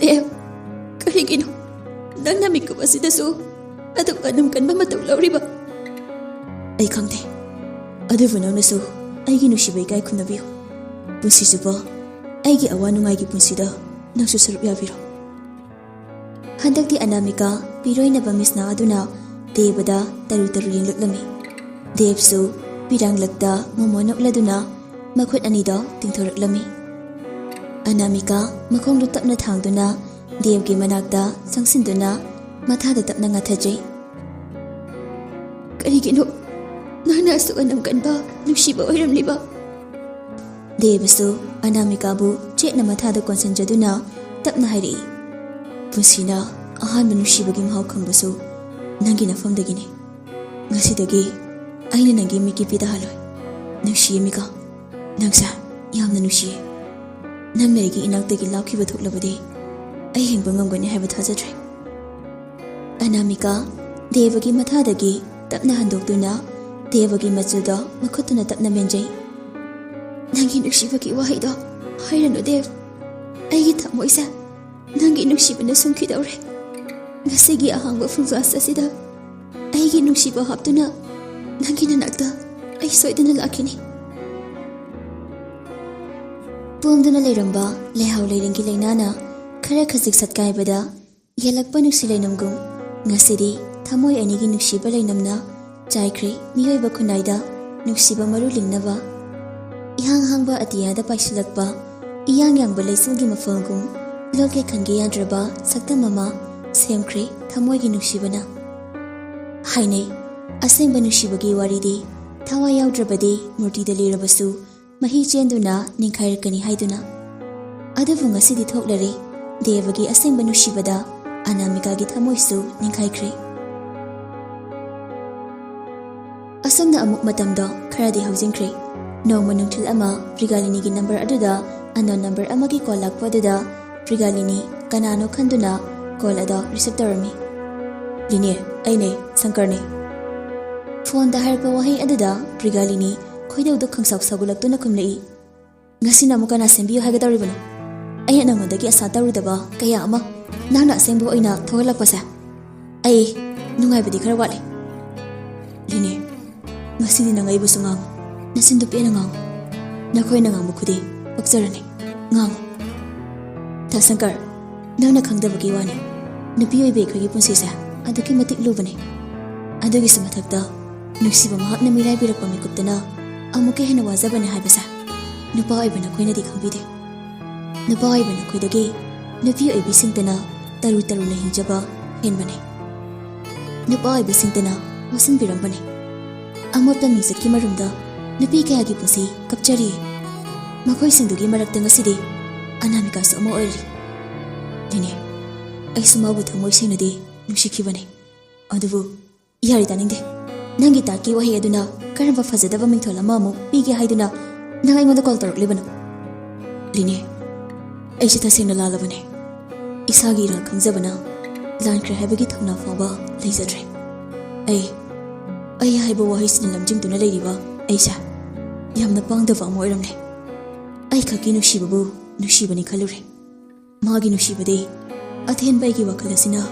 "ꯗꯦꯕ, ꯀꯔꯤꯒꯤꯅꯣ ꯅꯪꯅ ꯃꯤꯀꯨꯞ ꯑꯁꯤꯗꯁꯨ ꯑꯗꯨꯛ ꯑꯗꯨꯝ ꯀꯟꯕ ꯃꯇꯧ ꯂꯧꯔꯤꯕ?" "ꯑꯩ ꯈꯪꯗꯦ, ꯑꯗꯨꯕꯨ ꯅꯪꯅꯁꯨ ꯑꯩꯒꯤ ꯅꯨꯡꯁꯤꯕ ꯏꯀꯥꯏ ꯈꯨꯝꯅꯕꯤꯌꯨ꯫ ꯄꯨꯟꯁꯤ ꯆꯨꯞꯄ ꯑꯩꯒꯤ ꯑꯋꯥ ꯅꯨꯡꯉꯥꯏꯒꯤ ꯄꯨꯟꯁꯤꯗ ꯅꯪꯁꯨ ꯁꯔꯨꯛ ꯌꯥꯕꯤꯔꯣ꯫ ꯍꯟꯗꯛꯇꯤ ꯑꯅꯥꯃꯤꯀꯥ ꯄꯤꯔꯣꯏꯅꯕ ꯃꯤꯁꯅꯥ ꯑꯗꯨꯅ ꯗꯦꯕꯗ ꯇꯔꯨ ꯇꯔꯨ ꯌꯦꯡꯂꯛꯂꯝꯃꯤ꯫ ꯗꯦꯕꯁꯨ ꯄꯤꯔꯥꯡꯂꯛꯇ ꯃꯣꯃꯣꯟ ꯅꯣꯛꯂꯗꯨꯅ ꯃꯈꯨꯠ ꯑꯅꯤꯗꯣ ꯇꯤꯡꯊꯣꯔꯛꯂꯝꯃꯤ꯫ ꯑꯅꯥꯃꯤꯀꯥ ꯃꯈꯣꯡꯗꯨ ꯇꯞꯅ ꯊꯥꯡꯗꯨꯅ ꯗꯦꯕꯒꯤ ꯃꯅꯥꯛꯇ ꯆꯪꯁꯤꯟꯗꯨꯅ ꯃꯊꯥꯗ ꯇꯞꯅ ꯉꯥꯊꯖꯩ꯫ "ꯀꯔꯤꯒꯤꯅꯣ ꯅꯪꯅ ꯑꯁꯨꯛ ꯑꯅꯝ ꯀꯟꯕ ꯅꯨꯡꯁꯤꯕ ꯑꯣꯏꯔꯝꯂꯤꯕ?" ꯗꯦꯕꯁꯨ ꯑꯅꯥꯃꯤꯀꯥꯕꯨ ꯆꯦꯠꯅ ꯃꯊꯥꯗ ꯀꯣꯟꯁꯤꯟꯖꯗꯨꯅ ꯇꯞꯅ ꯍꯥꯏꯔꯛꯏ, "ꯄꯨꯟꯁꯤꯅ ꯑꯍꯥꯟꯕ ꯅꯨꯡꯁꯤꯕꯒꯤ ꯃꯍꯥꯎ ꯈꯪꯕꯁꯨ ꯅꯪꯒꯤ ꯅꯐꯝꯗꯒꯤꯅꯤ꯫ ꯉꯁꯤꯗꯒꯤ ꯑꯩꯅ ꯅꯪꯒꯤ ꯃꯤꯠꯀꯤ ꯄꯤꯗ ꯍꯥꯜꯂꯣꯏ꯫ ꯅꯨꯡꯁꯤꯌꯦ ꯃꯤꯀꯥ, ꯅꯪꯁꯦ ꯌꯥꯝꯅ ꯅꯨꯡꯁꯤꯌꯦ꯫ ꯅꯪꯅ ꯑꯩꯒꯤ ꯏꯅꯥꯛꯇꯒꯤ ꯂꯥꯞꯈꯤꯕ ꯊꯣꯛꯂꯕꯗꯤ ꯑꯩ ꯍꯤꯡꯕ ꯉꯝꯒꯅꯤ ꯍꯥꯏꯕ ꯊꯥꯖꯗ꯭ꯔꯦ꯫" ꯑꯅꯥꯃꯤꯀꯥ ꯗꯦꯕꯒꯤ ꯃꯊꯥꯗꯒꯤ ꯇꯞꯅ ꯍꯟꯗꯣꯛꯇꯨꯅ ꯗꯦꯕꯒꯤ ꯃꯆꯨꯗꯣ ꯃꯈꯨꯠꯇꯨꯅ ꯇꯞꯅ ꯃꯦꯟꯖꯩ꯫ "ꯅꯪꯒꯤ ꯅꯨꯡꯁꯤꯕꯒꯤ ꯋꯥꯍꯩꯗꯣ ꯍꯥꯏꯔꯅꯨ ꯗꯦꯕ꯫ ꯑꯩꯒꯤ ꯊꯃꯣꯏꯁꯦ ꯅꯪꯒꯤ ꯅꯨꯡꯁꯤꯕꯅ ꯁꯨꯝꯈꯤꯗꯧꯔꯦ꯫ ꯉꯁꯤꯒꯤ ꯑꯍꯥꯡꯕ ꯐꯨꯡꯖꯥꯁ ꯑꯁꯤꯗ ꯑꯩꯒꯤ ꯅꯨꯡꯁꯤꯕ ꯍꯥꯞꯇꯨꯅ ꯅꯪꯒꯤ ꯅꯅꯥꯛꯇ ꯑꯩ ꯁꯣꯏꯗꯅ ꯂꯥꯛꯈꯤꯅꯤ꯫" ꯄꯣꯝꯗꯨꯅ ꯂꯩꯔꯝꯕ ꯂꯩꯍꯥꯎ ꯂꯩꯔꯦꯡꯒꯤ ꯂꯩꯅꯥꯅ ꯈꯔ ꯈꯖꯤꯛ ꯁꯠꯀꯥꯏꯕꯗ ꯌꯦꯜꯂꯛꯄ ꯅꯨꯡꯁꯤ ꯂꯩꯅꯝꯒꯨꯝ ꯉꯁꯤꯗꯤ ꯊꯃꯣꯏ ꯑꯅꯤꯒꯤ ꯅꯨꯡꯁꯤꯕ ꯂꯩꯅꯝꯅ ꯆꯥꯏꯈ꯭ꯔꯦ ꯃꯤꯑꯣꯏꯕ ꯈꯨꯟꯅꯥꯏꯗ ꯅꯨꯡꯁꯤꯕ ꯃꯔꯨ ꯂꯤꯡꯅꯕ꯫ ꯏꯍꯥꯡ ꯍꯥꯡꯕ ꯑꯇꯤꯌꯥꯗ ꯄꯥꯏꯁꯤꯜꯂꯛꯄ ꯏꯌꯥꯡ ꯌꯥꯡꯕ ꯂꯩꯆꯤꯜꯒꯤ ꯃꯐꯣꯜꯒꯨꯝ ꯂꯣꯛꯀꯦ ꯈꯟꯒꯦ ꯌꯥꯗ꯭ꯔꯕ ꯁꯛꯇꯝ ꯑꯃ ꯁꯦꯝꯈ꯭ꯔꯦ ꯊꯃꯣꯏꯒꯤ ꯅꯨꯡꯁꯤꯕꯅ꯫ ꯍꯥꯏꯅꯩ, ꯑꯁꯦꯡꯕ ꯅꯨꯡꯁꯤꯕꯒꯤ ꯋꯥꯔꯤꯗꯤ ꯊꯋꯥꯏ ꯌꯥꯎꯗ꯭ꯔꯕꯗꯤ ꯃꯨꯔꯇꯤꯗ ꯂꯤꯔꯕꯁꯨ ꯃꯍꯤ ꯆꯦꯟꯗꯨꯅ ꯅꯤꯡꯈꯥꯏꯔꯛꯀꯅꯤ ꯍꯥꯏꯗꯨꯅ꯫ ꯑꯗꯨꯕꯨ ꯉꯁꯤꯗꯤ ꯊꯣꯛꯂꯔꯦ ꯗꯦꯕꯒꯤ ꯑꯁꯦꯡꯕ ꯅꯨꯡꯁꯤꯕꯗ꯫ ꯑꯅꯥꯃꯤꯀꯥꯒꯤ ꯊꯃꯣꯏꯁꯨ ꯅꯤꯡꯈꯥꯏꯈ꯭ꯔꯦ꯫ ꯑꯁꯨꯝꯅ ꯑꯃꯨꯛ ꯃꯇꯝꯗꯣ ꯈꯔꯗꯤ ꯍꯧꯖꯤꯟꯈ꯭ꯔꯦ꯫ ꯅꯣꯡꯃ ꯅꯨꯡꯊꯤꯜ ꯑꯃ ꯄ꯭ꯔꯤꯒꯥꯂꯤꯅꯤꯒꯤ ꯅꯝꯕꯔ ꯑꯗꯨꯗ unknown ꯅꯝꯕꯔ ꯑꯃꯒꯤ ꯀꯣꯜ ꯂꯥꯛꯄ ꯑꯗꯨꯗ ꯄ꯭ꯔꯤꯒꯥꯂꯤꯅꯤ ꯀꯅꯥꯅꯣ ꯈꯟꯗꯨꯅ ꯀꯣꯜ ꯑꯗꯣ ꯔꯤꯁꯤꯞ ꯇꯧꯔꯝꯃꯤ꯫ "ꯂꯤꯅꯦ, ꯑꯩꯅꯦ, ꯁꯪꯀꯔꯅꯦ꯫" ꯐꯣꯟꯗ ꯍꯥꯏꯔꯛꯄ ꯋꯥꯍꯩ ꯑꯗꯨꯗ ꯄ꯭ꯔꯤꯒꯥꯂꯤꯅꯤ ꯈꯣꯏꯗꯧꯗꯨ ꯈꯪꯁꯥꯎ ꯁꯥꯎꯒꯠꯂꯛꯇꯨꯅ ꯈꯨꯝꯂꯛꯏ꯫ "ꯉꯁꯤꯅ ꯑꯃꯨꯛ ꯀꯅꯥ ꯁꯦꯝꯕꯤꯌꯨ ꯍꯥꯏꯒꯗꯧꯔꯤꯕꯅꯣ? ꯑꯩꯅ ꯅꯉꯣꯟꯗꯒꯤ ꯑꯁꯥ ꯇꯧꯔꯨꯗꯕ ꯀꯌꯥ ꯑꯃ ꯅꯪꯅ ꯑꯁꯦꯡꯕ ꯑꯣꯏꯅ ꯊꯣꯛꯍꯜꯂꯛꯄꯁꯦ꯫ ꯑꯩ ꯅꯨꯡꯉꯥꯏꯕꯗꯤ ꯈꯔ ꯋꯥꯠꯂꯤ꯫" "ꯂꯤꯅꯦ, ꯉꯁꯤꯗꯤ ꯅꯪ ꯑꯩꯕꯨꯁꯨ ꯉꯥꯡꯉꯨ꯫ ꯅꯆꯤꯟꯗꯨ ꯄꯦꯟꯅ ꯉꯥꯡꯉꯨ꯫" ꯅꯈꯣꯏꯅ ꯉꯥꯡꯕ ꯈꯨꯗꯤꯡ ꯄꯛꯆꯔꯅꯤ꯫ ꯉꯥꯡꯉꯨ꯫ ꯗꯥ ꯁꯪꯀꯔ, ꯅꯪꯅ ꯈꯪꯗꯕꯒꯤ ꯋꯥꯅꯤ꯫ ꯅꯨꯄꯤ ꯑꯣꯏꯕꯤ ꯑꯩꯈꯣꯏꯒꯤ ꯄꯨꯟꯁꯤꯁꯦ ꯑꯗꯨꯛꯀꯤ ꯃꯇꯤꯛ ꯂꯨꯕꯅꯤ꯫ ꯑꯗꯨꯒꯤꯁꯨ ꯃꯊꯛꯇ, ꯅꯨꯡꯁꯤꯕ ꯃꯍꯥꯛꯅ ꯃꯤꯔꯥꯏꯕꯤꯔꯛꯄ ꯃꯤꯀꯨꯞꯇꯅ ꯑꯃꯨꯛꯀ ꯍꯦꯟꯅ ꯋꯥꯖꯕꯅꯤ ꯍꯥꯏꯕꯁꯦ ꯅꯨꯄꯥ ꯑꯣꯏꯕ ꯅꯈꯣꯏꯅꯗꯤ ꯈꯪꯕꯤꯗꯦ꯫ ꯅꯨꯄꯥ ꯑꯣꯏꯕ ꯅꯈꯣꯏꯗꯒꯤ ꯅꯨꯄꯤ ꯑꯣꯏꯕꯤꯁꯤꯡꯇꯅ ꯇꯔꯨ ꯇꯔꯨꯅ ꯍꯤꯡꯖꯕ ꯍꯦꯟꯕꯅꯤ꯫ ꯅꯨꯄꯥ ꯑꯣꯏꯕꯁꯤꯡꯇꯅ ꯋꯥꯁꯤꯟꯕꯤꯔꯝꯕꯅꯤ꯫ ꯑꯃꯣꯠꯄ ꯃꯤꯡꯆꯠꯀꯤ ꯃꯔꯨꯝꯗ ꯅꯨꯄꯤ ꯀꯌꯥꯒꯤ ꯄꯨꯟꯁꯤ ꯀꯞꯆꯔꯤ꯫ ꯃꯈꯣꯏꯁꯤꯡꯗꯨꯒꯤ ꯃꯔꯛꯇ ꯉꯁꯤꯗꯤ ꯑꯅꯥꯃꯤꯀꯥꯁꯨ ꯑꯃ ꯑꯣꯏꯔꯤ꯫ ꯂꯤꯅꯦ, ꯑꯩꯁꯨ ꯃꯥꯕꯨ ꯊꯃꯣꯏ ꯁꯦꯡꯅꯗꯤ ꯅꯨꯡꯁꯤꯈꯤꯕꯅꯤ꯫ ꯑꯗꯨꯕꯨ ꯌꯥꯔꯦ, ꯇꯥꯅꯤꯡꯗꯦ꯫ ꯅꯪꯒꯤ ꯇꯥꯠꯀꯤ ꯋꯥꯍꯩ ꯑꯗꯨꯅ ꯀꯔꯝꯕ ꯐꯖꯗꯕ ꯃꯤꯡꯊꯣꯜ ꯑꯃ ꯑꯃꯨꯛ ꯄꯤꯒꯦ ꯍꯥꯏꯗꯨꯅ ꯅꯪ ꯑꯩꯉꯣꯟꯗ ꯀꯣꯜ ꯇꯧꯔꯛꯂꯤꯕꯅꯣ? ꯂꯤꯅꯦ, ꯑꯩꯁꯦ ꯇꯁꯦꯡꯅ ꯂꯥꯜꯂꯕꯅꯦ꯫ ꯏꯁꯥꯒꯤ ꯏꯔꯥꯜ ꯈꯪꯖꯕꯅ ꯂꯥꯟꯈ꯭ꯔꯦ ꯍꯥꯏꯕꯒꯤ ꯊꯧꯅꯥ ꯐꯥꯎꯕ ꯂꯩꯖꯗ꯭ꯔꯦ꯫ ꯑꯩ, ꯑꯩ ꯍꯥꯏꯕ ꯋꯥꯍꯩꯁꯤꯅ ꯂꯝꯖꯤꯡꯗꯨꯅ ꯂꯩꯔꯤꯕ ꯑꯩꯁꯦ ꯌꯥꯝꯅ ꯄꯥꯡꯗꯕ ꯑꯃ ꯑꯣꯏꯔꯝꯂꯦ꯫ ꯑꯩ ꯈꯛꯀꯤ ꯅꯨꯡꯁꯤꯕꯕꯨ ꯅꯨꯡꯁꯤꯕꯅꯤ ꯈꯜꯂꯨꯔꯦ꯫ ꯃꯥꯒꯤ ꯅꯨꯡꯁꯤꯕꯗꯤ ꯑꯊꯦꯟꯕ ꯑꯩꯒꯤ ꯋꯥꯈꯜ ꯑꯁꯤꯅ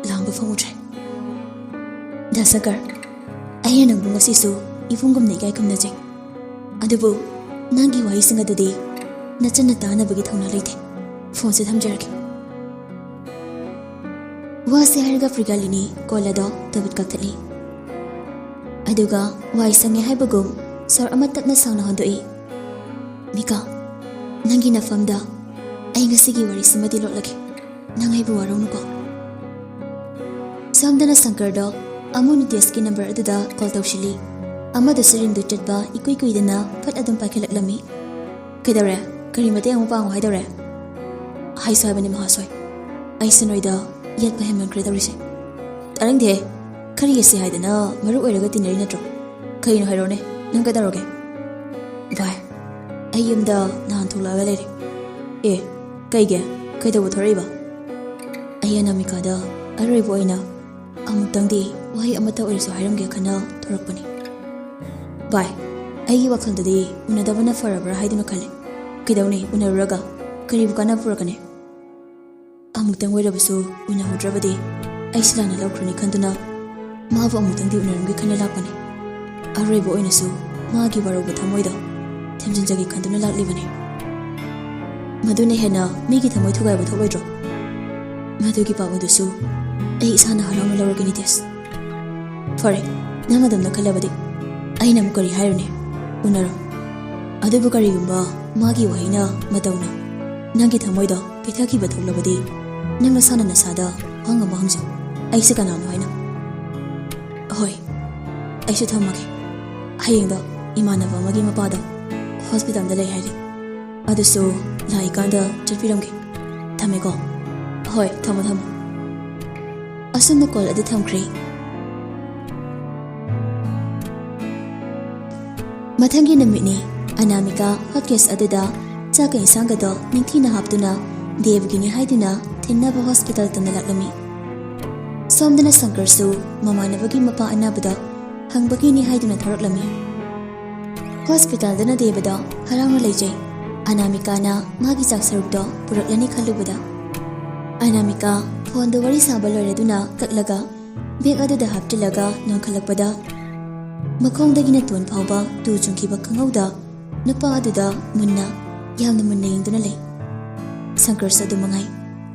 ꯂꯥꯡꯕ ꯐꯪꯉꯨꯗ꯭ꯔꯦ꯫ ꯗꯥ ꯁꯪꯀꯔ, ꯑꯩꯅ ꯅꯪꯕꯨ ꯉꯁꯤꯁꯨ ꯏꯕꯨꯡꯒꯨꯝꯅ ꯏꯀꯥꯏ ꯈꯨꯝꯅꯖꯩ꯫ ꯑꯗꯨꯕꯨ ꯅꯪꯒꯤ ꯋꯥꯍꯩꯁꯤꯡ ꯑꯗꯨꯗꯤ ꯅꯆꯟꯅ ꯇꯥꯅꯕꯒꯤ ꯊꯧꯅꯥ ꯂꯩꯇꯦ꯫ ꯐꯣꯟꯁꯦ ꯊꯝꯖꯔꯒꯦ꯫ ꯋꯥꯁꯦ ꯍꯥꯏꯔꯒ ꯄ꯭ꯔꯤꯒꯥꯂꯤꯅꯤ ꯀꯣꯜ ꯑꯗꯣ ꯇꯨꯕꯤꯠ ꯀꯛꯊꯠꯂꯤ꯫ ꯑꯗꯨꯒ ꯋꯥꯏ ꯁꯪꯉꯦ ꯍꯥꯏꯕꯒꯨꯝ ꯁꯣꯔ ꯑꯃ ꯇꯞꯅ ꯁꯥꯡꯅ ꯍꯣꯟꯗꯣꯛꯏ꯫ "ꯃꯤꯀꯥ, ꯅꯪꯒꯤ ꯅꯐꯝꯗ ꯑꯩ ꯉꯁꯤꯒꯤ ꯋꯥꯔꯤꯁꯤꯃꯗꯤ ꯂꯣꯠꯂꯒꯦ꯫ ꯅꯪ ꯑꯩꯕꯨ ꯋꯥꯔꯧꯅꯨꯀꯣ?" ꯁꯣꯝꯗꯅ ꯁꯪꯀꯔꯗꯣ ꯑꯃꯨꯛ ꯅꯤꯇꯦꯁꯀꯤ ꯅꯝꯕꯔ ꯑꯗꯨꯗ ꯀꯣꯜ ꯇꯧꯁꯤꯜꯂꯤ꯫ ꯑꯃꯗꯨꯁꯨ ꯔꯤꯡꯗꯨ ꯆꯠꯄ ꯏꯀꯨꯏ ꯀꯨꯏꯗꯅ ꯐꯠ ꯑꯗꯨꯝ ꯄꯥꯏꯈꯠꯂꯛꯂꯝꯃꯤ꯫ "ꯀꯩꯗꯧꯔꯦ? ꯀꯔꯤ ꯃꯇꯦꯡ ꯑꯃꯨꯛ ꯄꯥꯡꯉꯨ ꯍꯥꯏꯗꯧꯔꯦ?" "ꯍꯥꯏꯁꯨ ꯍꯥꯏꯕꯅꯤ ꯃꯍꯥꯁꯣꯏ, ꯑꯩꯁꯨ ꯅꯣꯏꯗ ꯌꯦꯠꯄ ꯍꯦꯟꯃꯟꯈ꯭ꯔꯦ ꯇꯧꯔꯤꯁꯦ꯫" "ꯇꯥꯅꯤꯡꯗꯦꯍꯦ꯫ ꯈꯔ ꯌꯦꯠꯁꯤ ꯍꯥꯏꯗꯅ ꯃꯔꯨꯞ ꯑꯣꯏꯔꯒ ꯇꯤꯟꯅꯔꯤ ꯅꯠꯇ꯭ꯔꯣ? ꯀꯩꯅꯣ ꯍꯥꯏꯔꯣꯅꯦ, ꯅꯪ ꯀꯩꯗꯧꯔꯒꯦ?" "ꯚꯥꯏ, ꯑꯩ ꯌꯨꯝꯗ ꯅꯍꯥꯟ ꯊꯣꯛꯂꯛꯑꯒ ꯂꯩꯔꯦ꯫" "ꯑꯦ, ꯀꯩꯒꯤ? ꯀꯩꯗꯧꯕ ꯊꯣꯔꯛꯏꯕ?" "ꯑꯩ ꯑꯅꯥꯃꯤꯀꯥꯗ ꯑꯔꯣꯏꯕ ꯑꯣꯏꯅ ꯑꯃꯨꯛꯇꯪꯗꯤ ꯋꯥꯍꯩ ꯑꯃꯠꯇ ꯑꯣꯏꯔꯁꯨ ꯍꯥꯏꯔꯝꯒꯦ ꯈꯟꯅ ꯊꯣꯔꯛꯄꯅꯤ꯫" "ꯚꯥꯏ, ꯑꯩꯒꯤ ꯋꯥꯈꯜꯗꯗꯤ ꯎꯅꯗꯕꯅ ꯐꯔꯕ꯭ꯔꯥ ꯍꯥꯏꯗꯨꯅ ꯈꯜꯂꯤ꯫ ꯀꯩꯗꯧꯅꯤ ꯎꯅꯔꯨꯔꯒ? ꯀꯔꯤꯕꯨ ꯀꯥꯟꯅꯕ ꯄꯨꯔꯛꯀꯅꯤ?" "ꯑꯃꯨꯛꯇꯪ ꯑꯣꯏꯔꯕꯁꯨ ꯎꯅꯍꯧꯗ꯭ꯔꯕꯗꯤ ꯑꯩꯁꯨ ꯂꯥꯟꯅ ꯂꯧꯈ꯭ꯔꯅꯤ ꯈꯟꯗꯨꯅ ꯃꯥꯕꯨ ꯑꯃꯨꯛꯇꯪꯗꯤ ꯎꯅꯔꯝꯒꯦ ꯈꯟꯅ ꯂꯥꯛꯄꯅꯤ꯫ ꯑꯔꯣꯏꯕ ꯑꯣꯏꯅꯁꯨ ꯃꯥꯒꯤ ꯋꯥꯔꯧꯕ ꯊꯃꯣꯏꯗꯣ ꯊꯦꯝꯖꯤꯟꯖꯒꯦ ꯈꯟꯗꯨꯅ ꯂꯥꯛꯂꯤꯕꯅꯤ꯫ ꯃꯗꯨꯅ ꯍꯦꯟꯅ ꯃꯤꯒꯤ ꯊꯃꯣꯏ ꯊꯨꯒꯥꯏꯕ ꯊꯣꯛꯂꯣꯏꯗ꯭ꯔꯣ? ꯃꯗꯨꯒꯤ ꯄꯥꯎ ꯑꯗꯨꯁꯨ ꯑꯩ ꯏꯁꯥꯅ ꯍꯔꯥꯎꯅ ꯂꯧꯔꯒꯅꯤ, ꯇꯦꯁ꯫ ꯐꯔꯦ, ꯅꯪ ꯑꯗꯨꯝꯅ ꯈꯜꯂꯕꯗꯤ ꯑꯩꯅ ꯑꯃꯨꯛ ꯀꯔꯤ ꯍꯥꯏꯔꯨꯅꯤ? ꯎꯅꯔꯣ꯫ ꯑꯗꯨꯕꯨ ꯀꯔꯤꯒꯨꯝꯕ ꯃꯥꯒꯤ ꯋꯥꯍꯩꯅ ꯃꯇꯧꯅ ꯅꯪꯒꯤ ꯊꯃꯣꯏꯗꯣ ꯄꯤꯊꯈꯤꯕ ꯊꯣꯛꯂꯕꯗꯤ, ꯅꯪ ꯅꯁꯥꯅ ꯅꯁꯥꯗ ꯋꯥꯍꯪ ꯑꯃ ꯍꯪꯖꯧ, "ꯑꯩꯁꯦ ꯀꯅꯥꯅꯣ?" ꯍꯥꯏꯅ꯫ ꯍꯣꯏ, ꯑꯩꯁꯨ ꯊꯝꯃꯒꯦ꯫ ꯍꯌꯦꯡꯗꯣ ꯏꯃꯥꯟꯅꯕ ꯑꯃꯒꯤ ꯃꯄꯥꯗꯣ ꯍꯣꯁꯄꯤꯇꯥꯜꯗ ꯂꯩ ꯍꯥꯏꯔꯤ꯫ ꯑꯗꯨꯁꯨ ꯂꯥꯛꯏꯀꯥꯟꯗ ꯆꯠꯄꯤꯔꯝꯒꯦ꯫ ꯊꯝꯃꯦꯀꯣ꯫ ꯍꯣꯏ, ꯊꯝꯃꯣ, ꯊꯝꯃꯣ꯫ ꯑꯁꯨꯝꯅ ꯀꯣꯜ ꯑꯗꯨ ꯊꯝꯈ꯭ꯔꯦ꯫ ꯃꯊꯪꯒꯤ ꯅꯨꯃꯤꯠꯅꯤ꯫ ꯑꯅꯥꯃꯤꯀꯥ ꯍꯣꯠꯀꯦꯁ ꯑꯗꯨꯗ ꯆꯥꯛꯀ ꯏꯟꯁꯥꯡꯒꯗꯣ ꯅꯤꯡꯊꯤꯅ ꯍꯥꯞꯇꯨꯅ ꯗꯦꯕꯒꯤꯅꯤ ꯍꯥꯏꯗꯨꯅ ꯊꯤꯟꯅꯕ ꯍꯣꯁꯄꯤꯇꯥꯜ ꯇꯝꯅ ꯂꯥꯛꯂꯝꯃꯤ꯫ ꯁꯣꯝꯗꯅ ꯁꯪꯀꯔꯁꯨ ꯃꯃꯥꯟꯅꯕꯒꯤ ꯃꯄꯥ ꯑꯅꯥꯕꯗ ꯍꯪꯕꯒꯤꯅꯤ ꯍꯥꯏꯗꯨꯅ ꯊꯣꯔꯛꯂꯝꯃꯤ꯫ ꯍꯣꯁꯄꯤꯇꯥꯜꯗꯅ ꯗꯦꯕꯗ ꯍꯔꯥꯎꯅ ꯂꯩꯖꯩ꯫ ꯑꯅꯥꯃꯤꯀꯥꯅ ꯃꯥꯒꯤ ꯆꯥꯛꯁꯔꯨꯛꯇꯣ ꯄꯨꯔꯛꯂꯅꯤ ꯈꯜꯂꯨꯕꯗ꯫ ꯑꯅꯥꯃꯤꯀꯥ ꯐꯣꯟꯗ ꯋꯥꯔꯤ ꯁꯥꯕ ꯂꯣꯏꯔꯗꯨꯅ ꯀꯛꯂꯒ ꯕꯦꯒ ꯑꯗꯨꯗ ꯍꯥꯞꯆꯤꯜꯂꯒ ꯅꯣꯟꯈꯠꯂꯛꯄꯗ, ꯃꯈꯣꯡꯗꯒꯤ ꯅꯥꯇꯣꯟ ꯐꯥꯎꯕ ꯇꯨ ꯆꯨꯡꯈꯤꯕ ꯈꯪꯍꯧꯗ ꯅꯨꯄꯥ ꯑꯗꯨꯗ ꯃꯨꯟꯅ, ꯌꯥꯝꯅ ꯃꯨꯟꯅ ꯌꯦꯡꯗꯨꯅ ꯂꯩ꯫ ꯁꯪꯀꯔꯁꯨ ꯑꯗꯨ ꯃꯉꯥꯏ꯫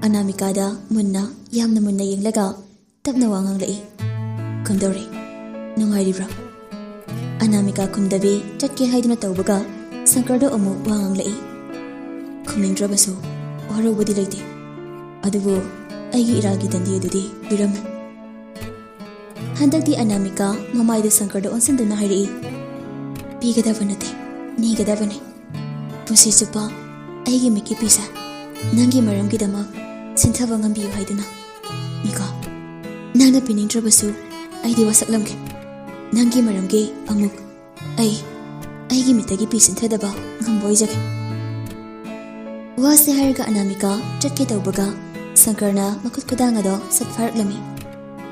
ꯑꯅꯥꯃꯤꯀꯥꯗ ꯃꯨꯟꯅ, ꯌꯥꯝꯅ ꯃꯨꯟꯅ ꯌꯦꯡꯂꯒ ꯇꯞꯅ ꯋꯥ ꯉꯥꯡꯂꯛꯏ꯫ "ꯀꯝꯗꯧꯔꯦ? ꯅꯨꯡꯉꯥꯏꯔꯤꯕ꯭ꯔꯥ?" ꯑꯅꯥꯃꯤꯀꯥ ꯈꯨꯝꯗꯕꯤ ꯆꯠꯀꯦ ꯍꯥꯏꯗꯨꯅ ꯇꯧꯕꯒ ꯁꯪꯀꯔꯗꯣ ꯑꯃꯨꯛ ꯋꯥ ꯉꯥꯡꯂꯛꯏ꯫ "ꯈꯨꯝꯅꯤꯡꯗ꯭ꯔꯕꯁꯨ ꯋꯥꯔꯧꯕꯗꯤ ꯂꯩꯇꯦ, ꯑꯗꯨꯕꯨ ꯑꯩꯒꯤ ꯏꯔꯥꯜꯒꯤ ꯗꯟꯗꯤ ꯑꯗꯨꯗꯤ ꯄꯤꯔꯝꯃꯨ꯫" ꯍꯟꯗꯛꯇꯤ ꯑꯅꯥꯃꯤꯀꯥ ꯃꯃꯥꯏꯗ ꯁꯪꯀꯔꯗ ꯑꯣꯟꯁꯤꯟꯗꯨꯅ ꯍꯥꯏꯔꯛꯏ, "ꯄꯤꯒꯗꯕ ꯅꯠꯇꯦ, ꯅꯤꯒꯗꯕꯅꯤ꯫ ꯄꯨꯟꯁꯤ ꯆꯨꯞꯄ ꯑꯩꯒꯤ ꯃꯤꯠꯀꯤ ꯄꯤꯁꯦ ꯅꯪꯒꯤ ꯃꯔꯝꯒꯤꯗꯃꯛ ꯁꯤꯟꯊꯕ ꯉꯝꯕꯤꯌꯨ ꯍꯥꯏꯗꯨꯅ꯫ ꯃꯤꯀꯣ, ꯅꯪꯅ ꯄꯤꯅꯤꯡꯗ꯭ꯔꯕꯁꯨ ꯑꯩꯗꯤ ꯋꯥꯁꯛꯂꯝꯒꯦ꯫ ꯅꯪꯒꯤ ꯃꯔꯝꯒꯤ ꯑꯃꯨꯛ ꯑꯩ ꯑꯩꯒꯤ ꯃꯤꯠꯇꯒꯤ ꯄꯤ ꯁꯤꯟꯊꯗꯕ ꯉꯝꯕ ꯑꯣꯏꯖꯒꯦ꯫" ꯋꯥꯁꯦ ꯍꯥꯏꯔꯒ ꯑꯅꯥꯃꯤꯀꯥ ꯆꯠꯀꯦ ꯇꯧꯕꯒ ꯁꯪꯀꯔꯅ ꯃꯈꯨꯠ ꯈꯨꯗꯥꯡ ꯑꯗꯣ ꯁꯠ ꯐꯥꯔꯛꯂꯝꯃꯤ꯫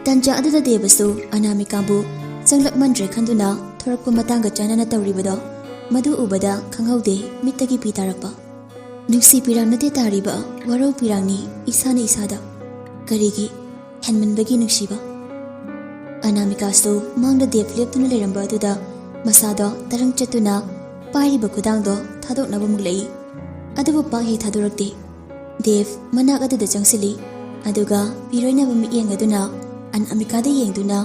ꯇꯟꯖꯥ ꯑꯗꯨꯗ ꯗꯦꯕꯁꯨ ꯑꯅꯥꯃꯤꯀꯥꯕꯨ ꯆꯪꯂꯛꯃꯟꯗ꯭ꯔꯦ ꯈꯟꯗꯨꯅ ꯊꯣꯔꯛꯄ ꯃꯇꯥꯡꯒ ꯆꯥꯟꯅꯅ ꯇꯧꯔꯤꯕꯗꯣ ꯃꯗꯨ ꯎꯕꯗ ꯈꯪꯍꯧꯗꯦ ꯃꯤꯠꯇꯒꯤ ꯄꯤ ꯇꯥꯔꯛꯄ꯫ ꯅꯨꯡꯁꯤ ꯄꯤꯔꯥꯡ ꯅꯠꯇꯦ ꯇꯥꯔꯤꯕ, ꯋꯥꯔꯧ ꯄꯤꯔꯥꯡꯅꯤ ꯏꯁꯥꯅ ꯏꯁꯥꯗ꯫ ꯀꯔꯤꯒꯤ? ꯍꯦꯟꯃꯟꯕꯒꯤ ꯅꯨꯡꯁꯤꯕ꯫ ꯑꯅꯥꯃꯤꯀꯥꯁꯨ ꯃꯥꯡꯗ ꯗꯦꯕ ꯂꯦꯞꯇꯨꯅ ꯂꯩꯔꯝꯕ ꯑꯗꯨꯗ ꯃꯁꯥꯗꯣ ꯇꯔꯪ ꯆꯠꯇꯨꯅ ꯄꯥꯏꯔꯤꯕ ꯈꯨꯗꯥꯡꯗꯣ ꯊꯥꯗꯣꯛꯅꯕ ꯃꯨꯛꯂꯛꯏ꯫ ꯑꯗꯨꯕꯨ ꯄꯥꯛ ꯍꯦꯛ ꯊꯥꯗꯣꯔꯛꯇꯦ꯫ ꯗꯦꯕ ꯃꯅꯥꯛ ꯑꯗꯨꯗ ꯆꯪꯁꯤꯜꯂꯤ꯫ ꯑꯗꯨꯒ ꯄꯤꯔꯣꯏꯅꯕ ꯃꯤꯠꯌꯦꯡ ꯑꯗꯨꯅ ꯑꯅꯥꯃꯤꯀꯥꯗ ꯌꯦꯡꯗꯨꯅ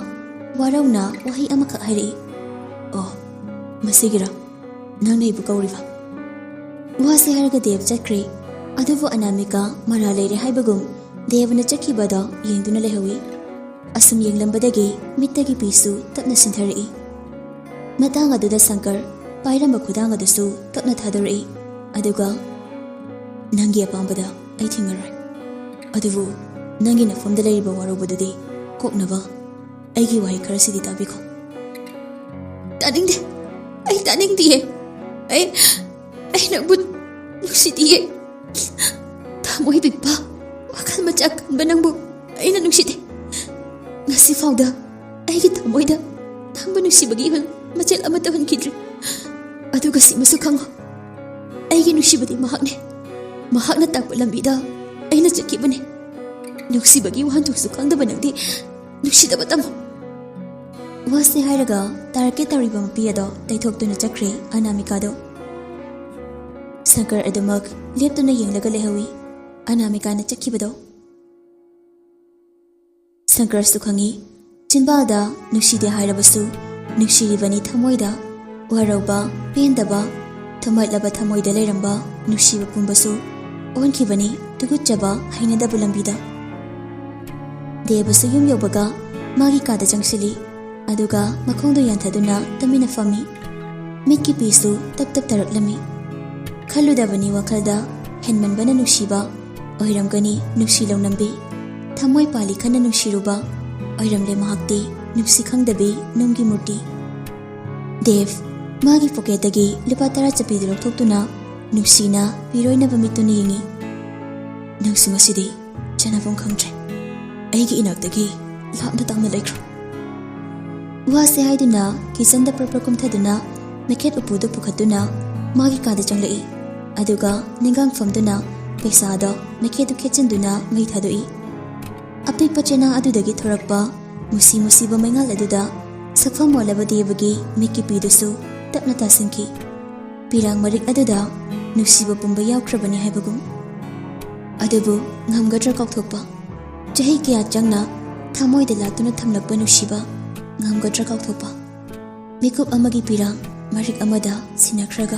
ꯋꯥꯔꯧꯅ ꯋꯥꯍꯩ ꯑꯃꯈꯛ ꯍꯥꯏꯔꯛꯏ꯫ "ꯑꯣ, ꯃꯁꯤꯒꯤꯔꯣ ꯅꯪꯅ ꯑꯩꯕꯨ ꯀꯧꯔꯤꯕ?" ꯋꯥꯁꯦ ꯍꯥꯏꯔꯒ ꯗꯦꯕ ꯆꯠꯈ꯭ꯔꯦ꯫ ꯑꯗꯨꯕꯨ ꯑꯅꯥꯃꯤꯀꯥ ꯃꯔꯥꯜ ꯂꯩꯔꯦ ꯍꯥꯏꯕꯒꯨꯝ ꯗꯦꯕꯅ ꯆꯠꯈꯤꯕꯗꯣ ꯌꯦꯡꯗꯨꯅ ꯂꯩꯍꯧꯏ꯫ ꯑꯁꯨꯝ ꯌꯦꯡꯂꯝꯕꯗꯒꯤ ꯃꯤꯠꯇꯒꯤ ꯄꯤꯁꯨ ꯇꯞꯅ ꯁꯤꯟꯊꯔꯛꯏ꯫ ꯃꯇꯥꯡ ꯑꯗꯨꯗ ꯁꯪꯀꯔ ꯄꯥꯏꯔꯝꯕ ꯈꯨꯗꯥꯡ ꯑꯗꯨꯁꯨ ꯇꯞꯅ ꯊꯥꯗꯣꯔꯛꯏ꯫ ꯑꯗꯨꯒ, "ꯅꯪꯒꯤ ꯑꯄꯥꯝꯕꯗ ꯑꯩ ꯊꯤꯡꯉꯔꯣꯏ꯫ ꯑꯗꯨꯕꯨ ꯅꯪꯒꯤ ꯅꯐꯝꯗ ꯂꯩꯔꯤꯕ ꯋꯥꯔꯧꯕꯗꯨꯗꯤ ꯀꯣꯛꯅꯕ ꯑꯩꯒꯤ ꯋꯥꯍꯩ ꯈꯔꯁꯤꯗꯤ ꯇꯥꯕꯤꯈꯣ꯫" "ꯇꯥꯅꯤꯡꯗꯦ꯫ ꯑꯩ ꯇꯥꯅꯤꯡꯗꯤꯌꯦ꯫ ꯑꯩ, ꯑꯩ ꯅꯪꯕꯨ ꯅꯨꯡꯁꯤꯗꯤꯌꯦ꯫ ꯊꯃꯣꯏ ꯄꯤꯛꯄ, ꯋꯥꯈꯜ ꯃꯆꯥ ꯀꯟꯕ ꯅꯪꯕꯨ ꯑꯩꯅ ꯅꯨꯡꯁꯤꯗꯦ꯫ ꯉꯁꯤ ꯐꯥꯎꯗ ꯑꯩꯒꯤ ꯊꯃꯣꯏꯗ ꯅꯪꯕꯨ ꯅꯨꯡꯁꯤꯕꯒꯤ ꯏꯍꯨꯜ ꯃꯆꯦꯠ ꯑꯃꯠꯇ ꯍꯨꯟꯈꯤꯗ꯭ꯔꯤ꯫ ꯑꯗꯨꯒ ꯁꯤꯃꯁꯨ ꯈꯪꯉꯨ, ꯑꯩꯒꯤ ꯅꯨꯡꯁꯤꯕꯗꯤ ꯃꯍꯥꯛꯅꯦ꯫ ꯃꯍꯥꯛꯅ ꯇꯥꯛꯄ ꯂꯝꯕꯤꯗ ꯑꯩꯅ ꯆꯠꯈꯤꯕꯅꯦ꯫ ꯅꯨꯡꯁꯤꯕꯒꯤ ꯋꯥꯍꯟꯊꯣꯛꯁꯨ ꯈꯪꯗꯕ ꯅꯪꯗꯤ ꯅꯨꯡꯁꯤꯗꯕ ꯇꯝꯃꯨ꯫" ꯋꯥꯁꯦ ꯍꯥꯏꯔꯒ ꯇꯥꯔꯛꯀꯦ ꯇꯧꯔꯤꯕ ꯃꯄꯤ ꯑꯗꯣ ꯇꯩꯊꯣꯛꯇꯨꯅ ꯆꯠꯈ꯭ꯔꯦ ꯑꯅꯥꯃꯤꯀꯥꯗꯣ꯫ ꯁꯪꯀꯔ ꯑꯗꯨꯃꯛ ꯂꯦꯞꯇꯨꯅ ꯌꯦꯡꯂꯒ ꯂꯩꯍꯧꯏ ꯑꯅꯥꯃꯤꯀꯥꯅ ꯆꯠꯈꯤꯕꯗꯣ꯫ ꯁꯪꯀꯔꯁꯨ ꯈꯪꯏ, ꯆꯤꯟꯕꯥꯜꯗ ꯅꯨꯡꯁꯤꯗꯦ ꯍꯥꯏꯔꯕꯁꯨ ꯅꯨꯡꯁꯤꯔꯤꯕꯅꯤ ꯊꯃꯣꯏꯗ꯫ ꯋꯥꯔꯧꯕ, ꯄꯦꯟꯗꯕ, ꯊꯨꯝꯍꯠꯂꯕ ꯊꯃꯣꯏꯗ ꯂꯩꯔꯝꯕ ꯅꯨꯡꯁꯤꯕ ꯄꯨꯝꯕꯁꯨ ꯑꯣꯟꯈꯤꯕꯅꯤ ꯇꯨꯀꯠꯆꯕ, ꯍꯩꯅꯗꯕ ꯂꯝꯕꯤꯗ꯫ ꯗꯦꯕꯁꯨ ꯌꯨꯝ ꯌꯧꯕꯒ ꯃꯥꯒꯤ ꯀꯥꯗ ꯆꯪꯁꯤꯜꯂꯤ꯫ ꯑꯗꯨꯒ ꯃꯈꯣꯡꯗꯨ ꯌꯥꯟꯊꯗꯨꯅ ꯇꯨꯃꯤꯟꯅ ꯐꯝꯃꯤ꯫ ꯃꯤꯠꯀꯤ ꯄꯤꯁꯨ ꯇꯞ ꯇꯞ ꯇꯥꯔꯛꯂꯝꯃꯤ꯫ ꯈꯜꯂꯨꯗꯕꯅꯤ ꯋꯥꯈꯜꯗ ꯍꯦꯟꯃꯟꯕꯅ ꯅꯨꯡꯁꯤꯕ ꯑꯣꯏꯔꯝꯒꯅꯤ ꯅꯨꯡꯁꯤ ꯂꯧꯅꯝꯕꯤ꯫ ꯊꯃꯣꯏ ꯄꯥꯜꯂꯤ ꯈꯟꯅ ꯅꯨꯡꯁꯤꯔꯨꯕ ꯑꯣꯏꯔꯝꯂꯦ ꯃꯍꯥꯛꯇꯤ ꯅꯨꯡꯁꯤ ꯈꯪꯗꯕꯤ ꯅꯨꯡꯒꯤ ꯃꯨꯔꯇꯤ꯫ ꯗꯦꯕ ꯃꯥꯒꯤ ꯄꯣꯀꯦꯠꯇꯒꯤ ꯂꯨꯄꯥ ꯇꯔꯥ ꯆꯠꯄꯤꯗꯨ ꯂꯧꯊꯣꯛꯇꯨꯅ ꯅꯨꯡꯁꯤꯅ ꯄꯤꯔꯣꯏꯅꯕ ꯃꯤꯠꯇꯨꯅ ꯌꯦꯡꯏ꯫ "ꯅꯪꯁꯨ ꯉꯁꯤꯗꯤ ꯆꯥꯅꯐꯝ ꯈꯪꯗ꯭ꯔꯦ꯫ ꯑꯩꯒꯤ ꯏꯅꯥꯛꯇꯒꯤ ꯂꯥꯞꯅ ꯇꯥꯡꯅ ꯂꯩꯈ꯭ꯔꯣ꯫" ꯋꯥꯁꯦ ꯍꯥꯏꯗꯨꯅ ꯀꯤꯆꯟꯗ ꯄ꯭ꯔꯞ ꯄ꯭ꯔꯞ ꯀꯨꯝꯊꯗꯨꯅ ꯃꯩꯈꯦꯠ ꯎꯄꯨꯗꯨ ꯄꯨꯈꯠꯇꯨꯅ ꯃꯥꯒꯤ ꯀꯥꯗ ꯆꯪꯂꯛꯏ꯫ ꯑꯗꯨꯒ ꯅꯤꯡꯒꯥꯡ ꯐꯝꯗꯨꯅ ꯄꯩꯁꯥꯗꯣ ꯃꯩꯈꯦꯠꯇꯨ ꯈꯦꯠꯆꯤꯟꯗꯨꯅ ꯃꯩ ꯊꯥꯗꯣꯛꯏ꯫ ꯑꯄꯤꯛꯄ ꯆꯦꯅꯥ ꯑꯗꯨꯗꯒꯤ ꯊꯣꯔꯛꯄ ꯃꯨꯁꯤ ꯃꯨꯁꯤꯕ ꯃꯩꯉꯥꯜ ꯑꯗꯨꯗ ꯁꯛꯐꯝ ꯑꯣꯜꯂꯕ ꯗꯦꯕꯒꯤ ꯃꯤꯠꯀꯤ ꯄꯤꯗꯨꯁꯨ ꯇꯞꯅ ꯇꯥꯁꯤꯟꯈꯤ꯫ ꯄꯤꯔꯥꯡ ꯃꯔꯤꯛ ꯑꯗꯨꯗ ꯅꯨꯡꯁꯤꯕ ꯄꯨꯝꯕ ꯌꯥꯎꯈ꯭ꯔꯕꯅꯤ ꯍꯥꯏꯕꯒꯨꯝ꯫ ꯑꯗꯨꯕꯨ ꯉꯝꯒꯗ꯭ꯔꯥ ꯀꯥꯎꯊꯣꯛꯄ? ꯆꯍꯤ ꯀꯌꯥ ꯆꯪꯅ ꯊꯃꯣꯏꯗ ꯂꯥꯠꯇꯨꯅ ꯊꯝꯂꯛꯄ ꯅꯨꯡꯁꯤꯕ ꯉꯝꯒꯗ꯭ꯔꯥ ꯀꯥꯎꯊꯣꯛꯄ? ꯃꯤꯀꯨꯞ ꯑꯃꯒꯤ ꯄꯤꯔꯥꯡ ꯃꯔꯤꯛ ꯑꯃꯗ ꯁꯤꯟꯅꯈ꯭ꯔꯒ